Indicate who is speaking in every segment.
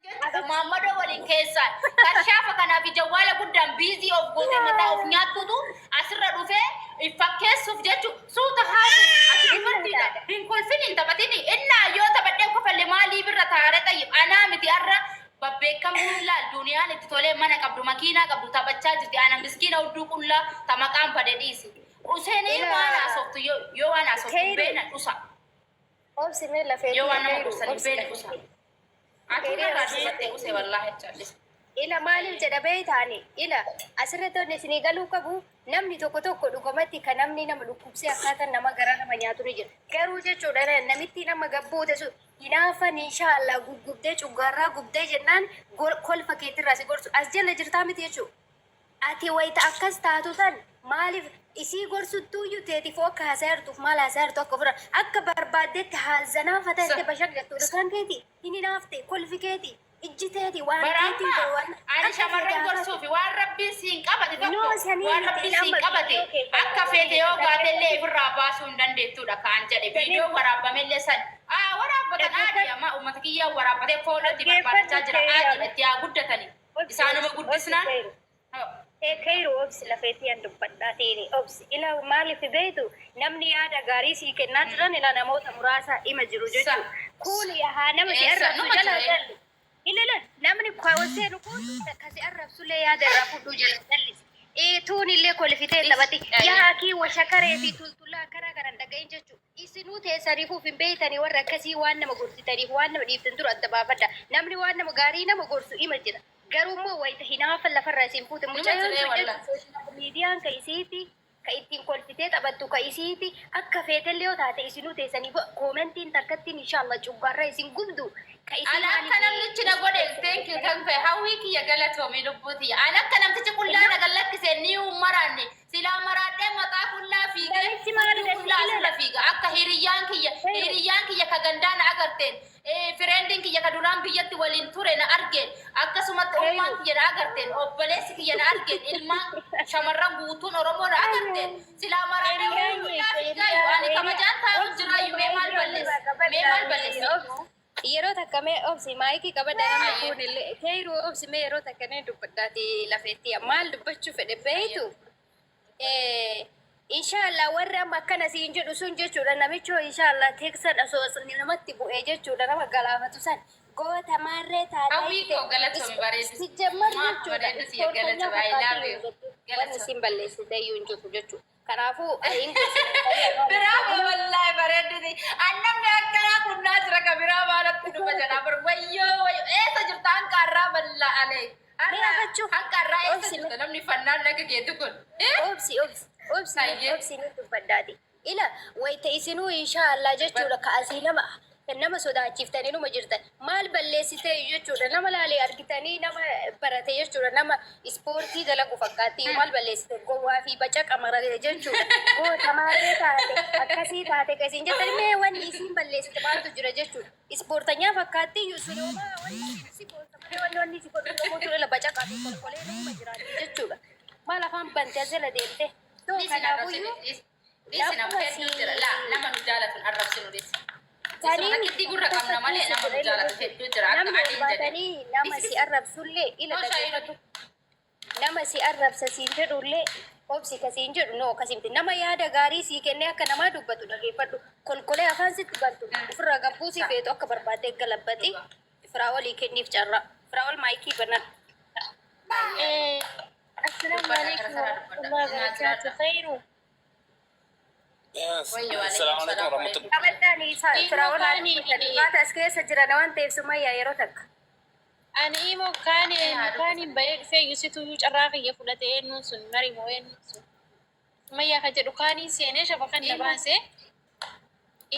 Speaker 1: Jechuudha Maammadoo waliin keessaan karshaafa kanaa fi jawwaala guddaan biizii of gootee mataa of nyaattutu asirra dhufee fakkeessuuf jechu suuta haasu ati dubartiidha hin kolfin hin taphatini innaa yoo taphadhee kofalle maalii birra taare xayyib anaa miti arra babbeekamtuun laal duniyaan itti tolee mana qabdu makiinaa qabdu taphachaa jirti ana miskiina hudduu qullaa ta maqaan bade dhiisi useenii waan
Speaker 2: Ila
Speaker 1: haasoftu yoo yoo waan haasoftu hin
Speaker 2: Keyri
Speaker 1: beekne dhusa
Speaker 2: obsi mee lafeetii
Speaker 1: yoo waan nama
Speaker 2: keyru
Speaker 1: gorsan hin
Speaker 2: obsi
Speaker 1: beekne dhusa.
Speaker 2: lafeetii.
Speaker 1: Atuu
Speaker 2: Keyri
Speaker 1: narraa
Speaker 2: obsi
Speaker 1: dubatte
Speaker 2: lafeetii.
Speaker 1: use wallahi callis.
Speaker 2: Ila maaliif jedha beeytaani ila asirratti wanni isinii galuu qabu namni tokko tokko dhugumatti kan namni nama dhukkubsee akkaataan nama garaa nama nyaatu ni jira. Garuu jechuudha namittiin amma gabbuute sun hinaafan inshaallah guggubdee cuggaarraa gubdee jennaan kolfa keetirraa si gorsu as jala jirtaa miti jechuudha. Ati wayta akkas taatu san maalif isii gorsuttuuyyu teetifuu akka haasayartuuf maal haasayartu akka ofirra akka barbaaddetti haazanaa fata jette bashaq jettu ilkaan keeti hin hinaafte kolfi keeti ijji teeti waan
Speaker 1: Bara
Speaker 2: keetii
Speaker 1: amma
Speaker 2: waan
Speaker 1: ani
Speaker 2: akka feete
Speaker 1: shamarran
Speaker 2: haasa'u.
Speaker 1: gorsuufi waan rabbiin siin qabate
Speaker 2: No
Speaker 1: tokko
Speaker 2: sanii
Speaker 1: waan
Speaker 2: miti
Speaker 1: rabbiin siin
Speaker 2: amma
Speaker 1: qabate
Speaker 2: viidiyoo kee
Speaker 1: akka
Speaker 2: kana
Speaker 1: feete yoo gaatellee
Speaker 2: dhaggeeffadhu.
Speaker 1: ifirraa baasuu hin dandeettuudha kaan jedhe
Speaker 2: Sanii
Speaker 1: viidiyoo waraabbamellee san aa waraabbatan aadi
Speaker 2: dhaggeeffadhu
Speaker 1: amma uummata kiyyaa waraabbatee foolootti
Speaker 2: dhaggeeffadhu
Speaker 1: barbaadachaa jira
Speaker 2: keeyyaa
Speaker 1: aadiidha itti haa guddatani
Speaker 2: obsi
Speaker 1: isaanuma
Speaker 2: obsi obsi
Speaker 1: guddisnaan
Speaker 2: keeru. Keyru obsi lafeetii an dubbadhaa teeni obsi ila maaliif beeytu namni yaada gaarii sii kennaa jiran ila namoota muraasa ima jiru
Speaker 1: Sa
Speaker 2: jechu kuun haa nama si
Speaker 1: eessa
Speaker 2: arrabsu
Speaker 1: numa
Speaker 2: jala
Speaker 1: jira ee.
Speaker 2: jalli ila namni seenu kun ka si arrabsullee yaada irraa fudhuu jala jallisi ee tuun illee kolfitee
Speaker 1: Dhis
Speaker 2: taphati
Speaker 1: ayee.
Speaker 2: yaa akii washakaree fi tultullaa akkanaa kanan dhagahin jechu isinuu teessaniifuu of hin beeytanii warra akkasii waan nama gorsitaniif waan nama dhiiftan dura adda baafadha namni waan nama gaarii nama gorsu ima jira. Garuu immoo wayita hinaaffan lafarraa isin fuute
Speaker 1: Numa
Speaker 2: mucayoon
Speaker 1: jiree
Speaker 2: tun
Speaker 1: wallah.
Speaker 2: jechuun social miidiyaan ka isiiti ka ittiin kolfitee taphattu ka isiiti akka feetellee yoo taate isinuu teessanii koomentiin takkattiin inshallah cuggaarra isin gubdu ka isii
Speaker 1: Ana akka
Speaker 2: maaliif
Speaker 1: namnichi na godhe thank you thank you hawwii kiyya galatoomi lubbuu tiyya. Ana akka namtichi qullaa na gallakkise ni maraanne silaa maraadhee mataa qullaa fiigee
Speaker 2: Namichi maal
Speaker 1: hudduu
Speaker 2: gadi
Speaker 1: qullaa asirra
Speaker 2: ilala
Speaker 1: fiiga akka hiriyyaan kiyya
Speaker 2: Khayru
Speaker 1: hiriyyaan kiyya ka gandaa na agarteen Friendin kiyya ka duraan biyyatti waliin ture na argeen, akkasumatti ummaan
Speaker 2: Khayru.
Speaker 1: kiyya na agarteen, obboleessi kiyya na argeen, ilmaan shamarran guutuun Oromoo na agarteen, silaa maraadhee
Speaker 2: Hiriyaan
Speaker 1: hudduu qullaa
Speaker 2: kee
Speaker 1: fiigaayyu
Speaker 2: hiriyaa
Speaker 1: ani
Speaker 2: hiriyaa
Speaker 1: kabajaan taa'u
Speaker 2: obsi
Speaker 1: jiraayyu
Speaker 2: mee
Speaker 1: mee maal
Speaker 2: maayikii
Speaker 1: balleesse?
Speaker 2: ofirraa
Speaker 1: Mee maal
Speaker 2: qabadhaa
Speaker 1: balleesse?
Speaker 2: obsi yeroo takka mee obsi maayikii qabadhaa namni
Speaker 1: Hayyee.
Speaker 2: kuun illee keeyru obsi mee yeroo takka mee dubbadhaati lafeetti maal dubbachuu fedhe
Speaker 1: Hayyee.
Speaker 2: beeytu Inshallah warri amma akkana siin jedhu sun jechuudha namichoo inshallah teeksan osoo namatti bu'ee jechuudha nama galaafatu san goota maarree taatee
Speaker 1: Hawwii koo galatoomi bareedu
Speaker 2: sijjammar
Speaker 1: Mwah,
Speaker 2: jechuudha
Speaker 1: bareedu tiyya
Speaker 2: ispoortanyaa
Speaker 1: galatoomi I love
Speaker 2: fakkaatee
Speaker 1: you
Speaker 2: jiru jechuudha wanni
Speaker 1: galatoomi.
Speaker 2: isin balleessite iyyuu hin jirtu jechuudha kanaafuu hin gorsine
Speaker 1: Bravo wallahi bareedu tiyya. An namni akkanaa kun naa jira ka biraa maalatti dhufa jedha bar wayyoo wayyoo eessa jirta hanqa arraa ballaa alee.
Speaker 2: Mee
Speaker 1: Har'a
Speaker 2: afachuu
Speaker 1: hanqa har'aa eessa
Speaker 2: obsi
Speaker 1: jirta namni fannaan laga geetu kun? Eh?
Speaker 2: obsi obsi obsi
Speaker 1: Hayyee.
Speaker 2: obsi ni dubbadhaati ila wayta isinuu inshaa Allah jechuudha ka asii nama kan nama sodaachiftanii numa jirtan maal balleessitee jechuudha nama laalee argitanii nama barate jechuudha nama ispoortii dalagu fakkaatti maal balleessite gowwaa fi baca qamarate jechuudha goota maarree taate akkasii taate ka isin jettan mee wanni isiin balleessite maaltu jira jechuudha Ispoortanyaa fakkaatti iyyuu sun homaa wanni si boonsa malee wanni wanni si godhu tokkotu ila bacaqaa fi kolkolee nama jiraatti jechuudha. Maal afaan bante as jala deemte. So
Speaker 1: Dhiisi hin arrabsini
Speaker 2: kanaafuyyuu
Speaker 1: dhiisi. Dhiisi nama
Speaker 2: lakkuma
Speaker 1: hedduu
Speaker 2: si
Speaker 1: jira. Laa nama nu jaalatu hin arrabsinu dhiisi. Isuma
Speaker 2: saniin
Speaker 1: takkittii gurra qabna malee
Speaker 2: keessa
Speaker 1: nama nu
Speaker 2: jira
Speaker 1: jaalatu
Speaker 2: jechuudha.
Speaker 1: hedduu jira akka
Speaker 2: Namni ol
Speaker 1: adiin jedhe.
Speaker 2: baatanii nama
Speaker 1: Dhiisi
Speaker 2: si arrabsullee ila
Speaker 1: Noo shaayii
Speaker 2: dhageeffadhu. Nama si arrabsa siin jedhullee obsi ka siin jedhu no akkasii miti. Nama yaada gaarii sii kennee akka namaa dubbatu dhageeffadhu. Kolkolee afaan sitti bantu ofirraa gabbuu si feetu akka barbaaddee galabbati. Firaa'olii kenniif carraa. Firaa'ol maayikii banadhu.
Speaker 3: Assalamu
Speaker 1: Dubbadha
Speaker 3: alaikum
Speaker 1: kara karaa dubbadha.
Speaker 3: warahmatullahi
Speaker 1: Naa
Speaker 3: wabarakatuh.
Speaker 1: jiraadha.
Speaker 3: Khairu.
Speaker 4: Yes.
Speaker 1: Wayyo
Speaker 4: Assalamu
Speaker 1: alaikum
Speaker 4: alaikum
Speaker 1: salaam
Speaker 4: warahmatullahi.
Speaker 2: Qabadhaan isaa
Speaker 3: Imo
Speaker 2: Firaa'ol haa
Speaker 3: kaani
Speaker 2: dubbatan. Baata as keessa jiran waan ta'eef Sumayyaa yeroo takka.
Speaker 3: ani imo kaani
Speaker 1: Mee haa
Speaker 3: kaani
Speaker 1: dubbatan.
Speaker 3: bahee dhufee yusitu iyyuu carraa kiyya fudhate eenyuun sun mari moo eenyuun sun Sumayyaa ka jedhu kaaniin seenee shabakan na
Speaker 1: Imo
Speaker 3: baase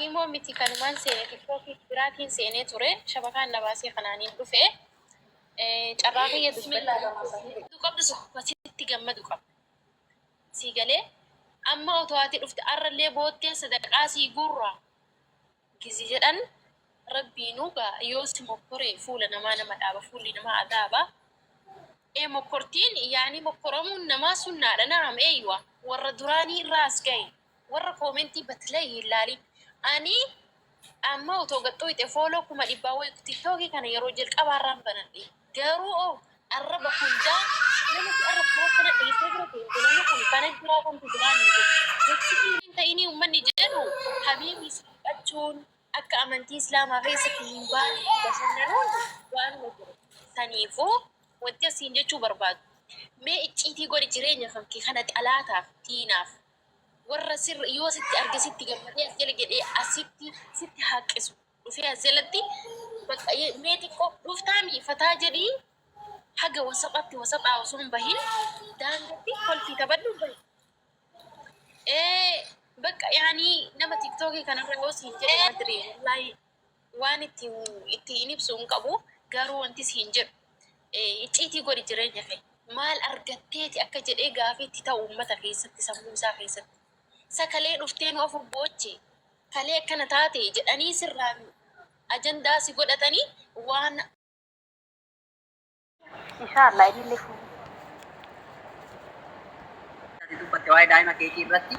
Speaker 3: imo miti kanumaan seene tiktookii biraatiin seenee ture shabakaan na baasee kanaaniin dhufe carraa kiyya dubbadhu qabdu sitti gammadu qabda. Sii galee amma otoo ati dhufte arrallee bootteen sadaqaa sii guurra gizi jedhan rabbiinuu gaa yoo si mokkore fuula namaa nama dhaaba fuulli namaa adaaba ee mokkortiin yaani mokkoramuun namaa sunnaadha naam eeywa warra duraanii irraa as gahe warra koomentii batlay hin laalin ani Amma otoo gad xuyxe follow 100,000 wayi tiktoki kana yeroo jalqabaa irraan banadhe. Garuu oh arraba hundaa nama si arrabsu akkana dhiistee bira deemte namni kun kana jiraa kamtu biraan hin jiru. Jechi inni hin ta'inii ummanni jedhu habiibii salphachuun akka amantii islaamaa keessatti hin baane bashannanuun waanuma jiru. Saniifuu wanti asiin jechuu barbaadu mee icciitii godhi jireenya kan kee kana xalaataaf diinaaf warra sirra yoo sitti arge sitti gammadee as jala jedhee asitti sitti haqqisu dhufee as jalatti bakka mee xiqqoo dhuftaami fataa jedhii haga wasaxatti wasaxaa osoo hin bahin daangatti kolfii taphadhu bahi. Ee bakka yaanii nama tiktookii kanarra yoo siin jedhe madri wallaahi waan itti ittiin ibsu hin qabu garuu wanti siin jedhu icciitii godhi jireenya kee maal argatteeti akka jedhee gaafii itti ta'u uummata keessatti sammuu isaa keessatti sakalee dhuftee nu afur booche kalee akkana taate jedhanii sirraan ajandaa si godhatanii waan
Speaker 4: Inshallah inillee fuudhu.
Speaker 5: Ati dubbatte waa'ee daa'ima keetii irratti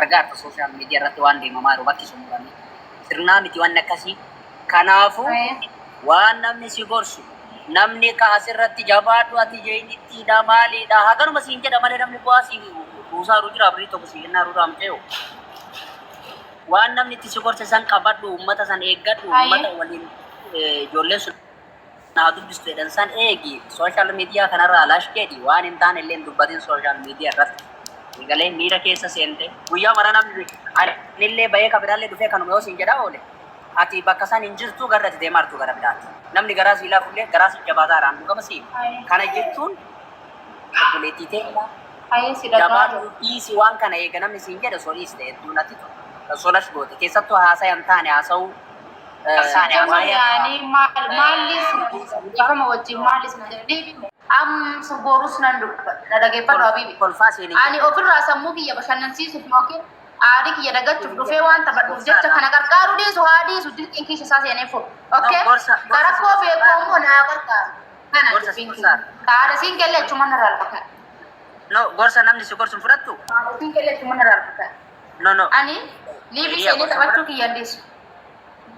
Speaker 5: argaarta social media irratti waan deemamaa jiru bakki sun murame. Sirnaa miti wanni akkasii. Kanaafuu waan namni si gorsu namni ka asirratti jabaadhu ati jeynittiidha maaliidha haganuma siin jedha malee namni bu'aa si buusaa jiru jira birrii tokko si kennaa jiru amteeyo. Waan namni itti si gorse san qabadhu uummata san eeggadhu uummata waliin ijoolleen sun naa dubbistu jedhan san eegi social media kanarraa lash jedhi waan hin taane illee hin dubbatin social media irratti eegalee miira keessa seente guyyaa mara namni anillee bahee ka biraallee dhufee kanuma yoo siin jedhaa oole ati bakka san hin jirtu garra ati deemaa jirtu gara biraati namni garaa sii laafullee garaa sii jabaataa irraan dhugama sii kana jechuun obboleettii teenya
Speaker 1: Haye si dhagaa
Speaker 5: jabaadhu
Speaker 1: jiru.
Speaker 5: dhiisi waan kana eega namni siin jedhe osoo dhiiste hedduu natti tola osoo lash goote keessattuu haasaya hin taane haasa'uu
Speaker 1: Sijammar yaani maal maallis dhiifama wajjin maalis na jedha deebi am borus nan dubbadha na dhageeffadhu habibi
Speaker 5: Kolfaa siin hin
Speaker 1: ani ofirraa sammuu kiyya bashannansiisuuf yookiin aarii kiyya dagachuuf dhufee waan taphadhuuf jecha kana qarqaaruu dhiisu haa dhiisu dirqiin kiisha isaa seenee furu okay
Speaker 5: Gorsa
Speaker 1: ka rakkoo beekuu ammoo naa qarqaaru kana
Speaker 5: gorsa si
Speaker 1: dubbiin kiyya
Speaker 5: gorsaara.
Speaker 1: ka haadha siin kelle achuma narraa lafa kaa'e
Speaker 5: No, gorsa namni si gorsu hin fudhattu?
Speaker 1: haadha siin kelle achuma narraa lafa kaa'e
Speaker 5: No, no.
Speaker 1: ani liivii
Speaker 5: Hiriyaa
Speaker 1: seenee
Speaker 5: gorsa
Speaker 1: taphachuu
Speaker 5: fudhattu?
Speaker 1: kiyya hin dhiisu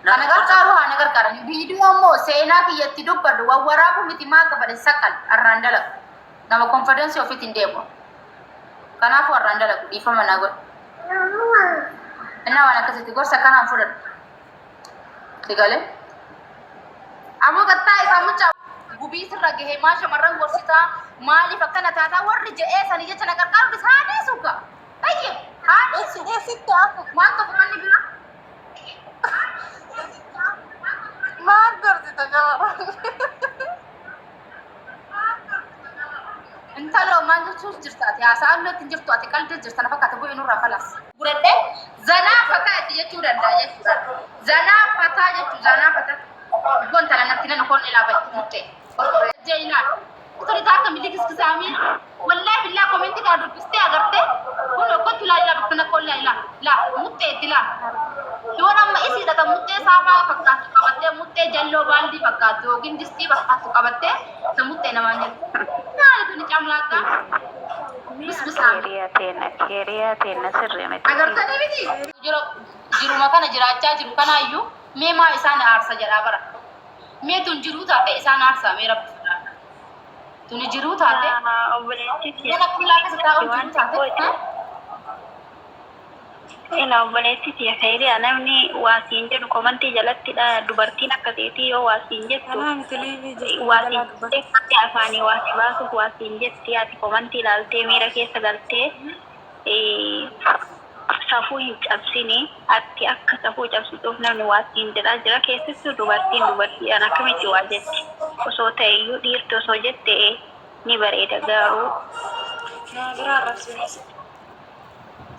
Speaker 5: No,
Speaker 1: Kana
Speaker 5: no, gorsa
Speaker 1: gargaaru haa na gargaaran. Viidiyoo ammoo seenaa kiyya itti dubbadhu wawwaraabu miti maa akka fedhe saqqal arraan dalagu. Nama konfidensii ofiitiin hin deemu. Kanaafuu arraan dalagu dhiifama naa godhi. Innaa waan akkasitti gorsa akkanaan fudhadhu. Si galee? Ammoo gattaa isaa mucaa gubii sirra gahee maa shamarran gorsitaa maaliif akkana taataa warri je'ee sanii jecha na gargaaru haa dhiisu gaa. Tayyib haa dhiisu. Waan tokko manni biraa.
Speaker 6: Maal gorsita shamarran?
Speaker 1: Intaloo maal jechuus jirta ati haasa'aa illee hin jirtu ati qalbii jirta na fakkaata bu'ii nurraa kalaas. Guradhee zanaa fataa itti jechuu danda'a jechuudha. Zanaa fataa jechuu zanaa fataa. Gon tana natti nana kon ilaa bahi muttee. Jee ilaa. Tuni taaka milli kiskisaamii. Wallahi billaa komentii kana dubbistee agartee kun okkottu laa ilaa bakka nakkoon laa ilaa laa muxxee itti laa. Yoon amma isiidha tan muxxee saafaa fakkaattu qabattee muxxee jalloo baaldii fakkaattu yookiin distii fakkaattu qabattee ta muxxee namaan jettu. Maali tuni camlaaqqaa? Bisbisaami.
Speaker 4: Keeriyaa teenna keeriyaa teenna sirrii miti.
Speaker 1: Agartanii miti? Jira jiruma kana jiraachaa jiru kanaayyuu mee maa isaan aarsa jedhaa bara. Mee tun jiruu taate isaan aarsaa mee rabbi sodaadha. Tuni jiruu taate
Speaker 7: Obboleettii tiyya
Speaker 1: mana qullaa keessa taa'uun
Speaker 7: waan
Speaker 1: jiruu taate
Speaker 7: xiqqoo
Speaker 1: ha?
Speaker 7: Ila obboleettii tiyya Khayriya namni waa siin jedhu komantii jalattidha dubartiin akka teetii yoo waa siin jettu
Speaker 6: Kanaa miti liivii jirtu
Speaker 7: waa
Speaker 6: jalaa
Speaker 7: siin
Speaker 6: dubbatti.
Speaker 7: jettee afaanii waa si baasuuf waa siin jetti ati komantii ilaaltee miira keessa galtee Safuu hin cabsini atti akka safuu cabsituuf namni waa siin jedhaa jira keessattuu dubartiin dubartiidhaan akkamitti waa jetti osoo ta'eyyuu dhiirti osoo jette ni bareeda garuu.
Speaker 6: Nama biraa arrabsine.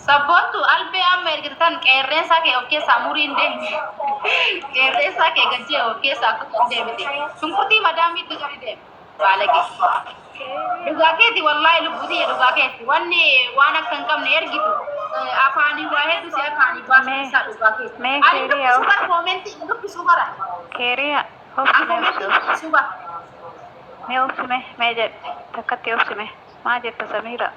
Speaker 1: Sabboontu albee amma ergite tan qeerreensaa kee of keessaa murii hin deemne. Qeerreensaa kee gajjee of keessaa akka hin deemite. Shunkurtii madaamiitti gadi deeme. Baalagee. Dhugaa keeti wallaahi lubbuu tiyya dhugaa keeti. Wanni waan akka hin qabne ergitu afaanii waa hedduu si afaanii baasu
Speaker 4: Mee
Speaker 1: keessaa dhugaa keeti.
Speaker 4: mee
Speaker 1: Ani
Speaker 4: keeriyaa
Speaker 1: dubbisuu bara koomentii hin dubbisuu bara.
Speaker 4: keeriyaa
Speaker 1: An
Speaker 4: obsi mee obsi
Speaker 1: koomentii hin
Speaker 4: obsi
Speaker 1: dubbisuu bara.
Speaker 4: mee obsi mee mee jedhe takkatti obsi mee maa jetta Samiira.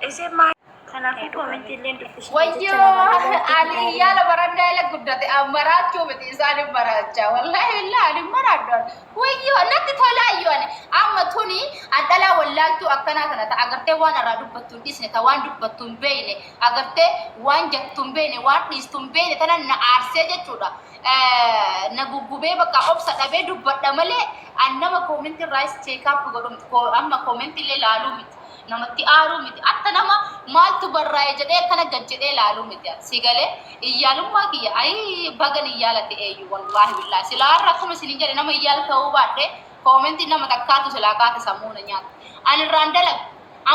Speaker 6: Isin maal
Speaker 7: Kanaafuu koomentii illee dubbisne jecha
Speaker 1: Wayyoo
Speaker 7: namaa dabalatti
Speaker 1: ani
Speaker 7: hin
Speaker 1: iyyaala barannaa ila guddate an maraachuu miti isaan hin maraacha wallahi billahi ani hin maraadhu ani. Wayyoo natti tolaa iyyuu ani amma tuni an dhalaa wallaaltuu akkanaa tana ta agartee waan irraa dubbattu hin dhiisne ta waan dubbattu hin beekne agartee waan jettu hin beekne waan dhiistu hin beekne tana na aarsee jechuudha. Eh, Na guggubee bakka obsa dhabee dubbadha malee an nama koomentii irraayis cheekaap godhu miti amma koomentii illee laaluu miti. Namatti aaruu miti. Atta nama maaltu barraa'e jedhee akkana gad jedhee laaluu miti. Si galee iyyaalummaa kiyya ayii bagan iyyaala ta'eeyyu wallaahi billaahi. Silaa har'a akkuma isiniin jedhe nama iyyaala ta'uu baadhe koomentii nama takkaatu silaa kaate sammuu na nyaata. Ani irraan dalagu.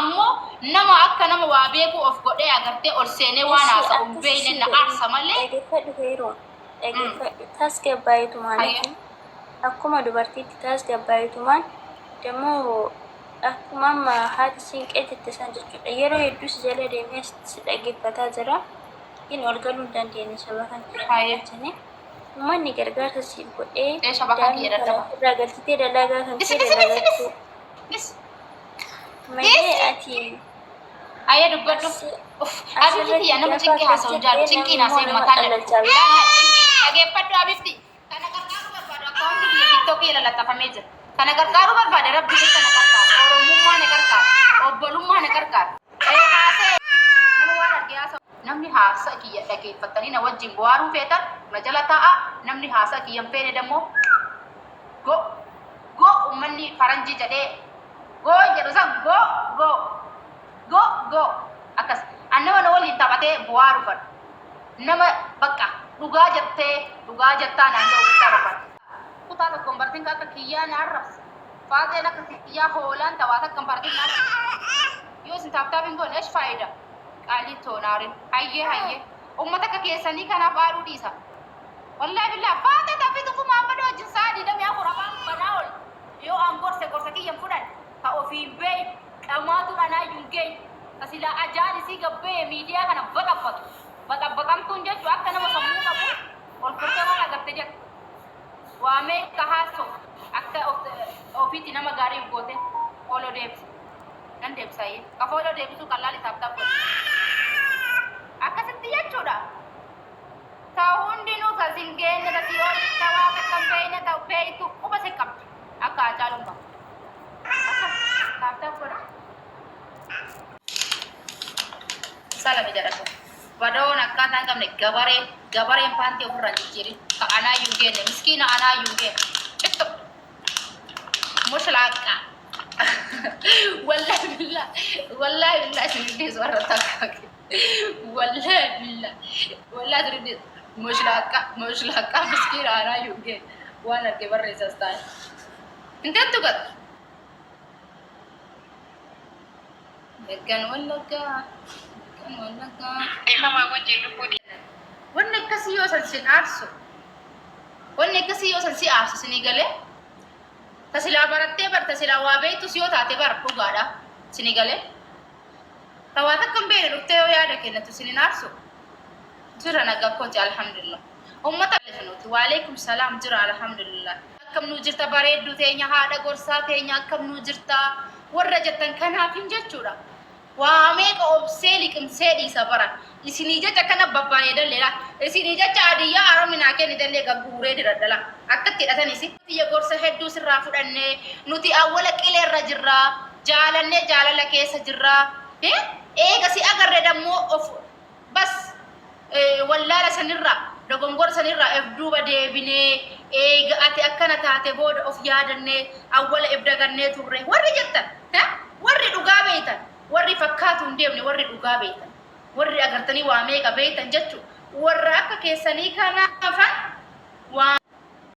Speaker 1: Ammoo nama akka nama waa beekuu of godhee agartee ol seenee waan
Speaker 7: Eshi
Speaker 1: haasa'u hin
Speaker 7: akkas
Speaker 1: beekne
Speaker 7: si
Speaker 1: na
Speaker 7: godhin
Speaker 1: aarsa malee.
Speaker 7: dhageffadhu heeroo dhageffadhu
Speaker 1: Hayyee.
Speaker 7: tasgabbaayitumaaniti akkuma dubartiitti tasgabbaayitumaan dammoo Akkuma amma haati siinqee jette san jechuudha. Yeroo hedduu si jala deemee asitti si dhaggeeffataa jira. Gin ol galuu hin dandeenye shabakaan kiyya na
Speaker 1: Haye.
Speaker 7: galchine. Uummanni gargaarsa siif godhee
Speaker 1: Ee shabakaan kiyya
Speaker 7: daa'ima kana
Speaker 1: dadhaba.
Speaker 7: ofirraa galchitee dalagaa kan
Speaker 1: Dhisi
Speaker 7: kee
Speaker 1: dhisi dhisi dhisi.
Speaker 7: dalagachuu
Speaker 1: Dhisi.
Speaker 7: malee
Speaker 1: Dhisi.
Speaker 7: ati
Speaker 1: Ayya dubbadhu.
Speaker 7: asi
Speaker 1: Uff abifti
Speaker 7: asirratti
Speaker 1: tiyya nama
Speaker 7: gaafa
Speaker 1: cinqii
Speaker 7: akkas
Speaker 1: haasa'u hin
Speaker 7: jette
Speaker 1: jaalu. Cinqii
Speaker 7: namni immoo
Speaker 1: naasee
Speaker 7: nama
Speaker 1: mataan na
Speaker 7: qallalchaa
Speaker 1: dhukkuba.
Speaker 7: beeka.
Speaker 1: Laala cinqii dhageeffadhu abifti. Kana gargaaruu barbaadu akkaawunti kiyya tiktookii jala laxxafamee jira. Kana gargaaruu barbaade rabbi jecha na qarqaara. Oromummaa na qarqaara. Obbolummaa na qarqaara. Ee haasa'e nama waan arge haasa'u. Namni haasa kiyya dhageeffattanii na wajjin bohaaruu feetan na jala taa'aa. Namni haasa kiyya hin feene dammoo go go ummanni faranjii jedhee go jedhu san go go go go akkas. An nama na waliin taphatee bohaaru fadhu. Nama bakka dhugaa jettee dhugaa jettaa naan jedhu bichaa barbaada. Kutaa tokko hin baratin ka akka kiyyaa na arrabsa. Faaxeen akka kiyyaa hoolaan ta waa takka hin baratin na arrabsa. Yoo isin taap taap hin goone esh faayida? Qaalii too naarin. Hayyee hayyee. Ummata akka keessanii kanaaf aaruu dhiisa. Wallahi billah faaxee ta fitu kun Muhammad wajjin sa'a 24 afaan banaa ol. Yoo an gorse gorsa kiyya hin fudhanne ta ofii hin beeyne dhamaatuun anaayyuu hin geenye. Ta silaa ajaan isii gad bahe miidiyaa kana baxabbatu. Baxabbaxamtuun jechu akka nama sammuu qabu ol kortee waan agarte jette. Waa meeqa haasofte akka ofiiti nama gaarii of goote follow deebisi. Nan deebisa ayyee. Ka follow deebisuu qallaali tap tap godhi. Akkasitti jechuudha. Ta hundinuu ta sin geenne ta si ol ta waa takka hin beeyne ta beeytu quba si qabdi. Akka Haacaaluun bahu. Akkas tap tap godha. Salami jedha kun. Badoon akkaataa hin qabne gabaree gabareen paantii ofirraa hin jijjiirin. Ka anaayyuu hin geenne miskiina anaayyuu hin geenne. Cittu. Mushlaaqqa. Wallahi billah wallahi billah isin hin dhiisu warra takka. Wallahi billah wallahi isin hin dhiisu. Mushlaaqqa mushlaaqqa miskiina anaayyuu hin geenne. Waan arge barreessas taa'e. Hin tettu gad. Wallaggaan wallaggaa. Wallaggaan wallaggaa.
Speaker 4: Dhiifamaa wajjin lubbuu tiyya.
Speaker 1: Wanni akkasii yoo san sin aarsu. Wanni akkasii yoo san si aarsu sinii galee. Ta silaa barattee bar ta silaa waa beektus yoo taate bar dhugaadha. Sinii galee. Ta waa takka hin beekne dhuftee yoo yaada kennatu sin hin aarsu. Jira nagaa kooti alhamdulillah. Ummata nuti waalaikum salaam jira alhamdulillah. Akkam nuu jirta bareeddu teenya haadha gorsaa teenya akkam nuu jirta warra jettan kanaafin jechuudha. Waa meeqa obsee liqimsee dhiisa bara. Isinii jecha kana babbareedalleedha. Isinii jecha adiyyaa arabni naa kennitellee gagguuree diradhala. Akkatti hidhatanis. Tiyya gorsa hedduu sirraa fudhanne nuti awwala qileerra jirra jaalannee jaalala keessa jirra. Eega si agarre dammoo of Bas wallaala sanirraa, dogongora sanirraa if duuba deebinee, eega ati akkana taate booda of yaadannee, awwala if dagannee turre. Warri jettan, warri dhugaa beeytan, warri fakkaatu hin deemne, warri dhugaa beeytan, warri agartanii waa meeqa beeytan jechu, warra akka keessanii kanaafan waa.